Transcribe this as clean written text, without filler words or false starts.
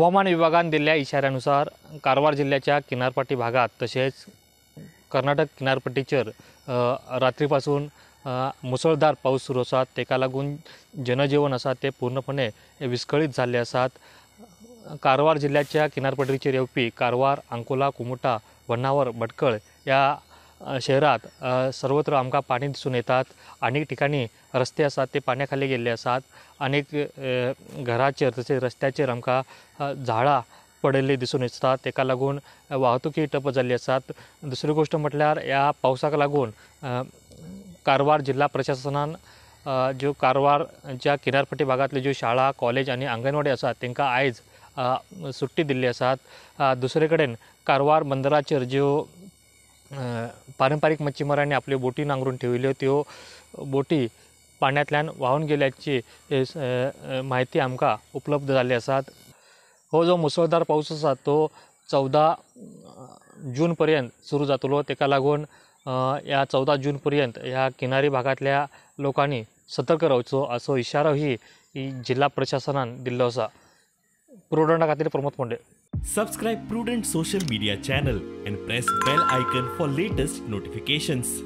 हवामान विभागान दिल्ल्या इशाऱ्यानुसार कारवार जिल्ल्याच्या किनारपट्टी भागात तशेंच कर्नाटक किनारपट्टीचेर रात्रीपासून मुसळधार पावस सुरू आसा. ताका लागून जनजीवन आसा ते पूर्णपणे विस्कळीत जाल्ले आसात. कारवार जिल्ल्याच्या किनारपट्टीचेर येवपी कारवार, अंकोला, कुमुटा, वन्नावर, भटकळ ह्या शहरात सर्वत्र आमकां पाणी दिसून येतात. अनेक ठिकाणी रस्ते आसात ते पाण्या खाली गेल्ले आसात. अनेक घराचेर तशेंच रस्त्याचेर आमकां झाडां पडिल्ली दिसून येतात. ताका लागून वाहतुकी ठप्प जाल्ली आसात. दुसरी गोश्ट म्हटल्यार ह्या पावसाक लागून कारवार जिल्हा प्रशासनान ज्यो कारवारच्या किनारपट्टी भागांतल्यो ज्यो शाळा, कॉलेज आनी अंगणवाडी आसात तांकां आयज सुट्टी दिल्ली आसात. दुसरे कडेन कारवार बंदराचेर ज्यो पारंपारीक मच्छीमारांनी आपल्यो बोटी नांगरून ठेविल्ल्यो त्यो बोटी पाण्यांतल्यान व्हांवन गेल्याची म्हायती आमकां उपलब्ध जाल्ली आसात. हो जो मुसळधार पावस आसा तो 14 जून पर्यंत सुरू जातलो. ताका लागून ह्या 14 जून पर्यंत ह्या किनारी भागांतल्या लोकांनी सतर्क रावचो असो इशारो ही जिल्हा प्रशासनान दिल्लो आसा. प्रुडंटा खातीर Pramod Ponde. Subscribe Prudent social media channel and press bell icon for latest notifications.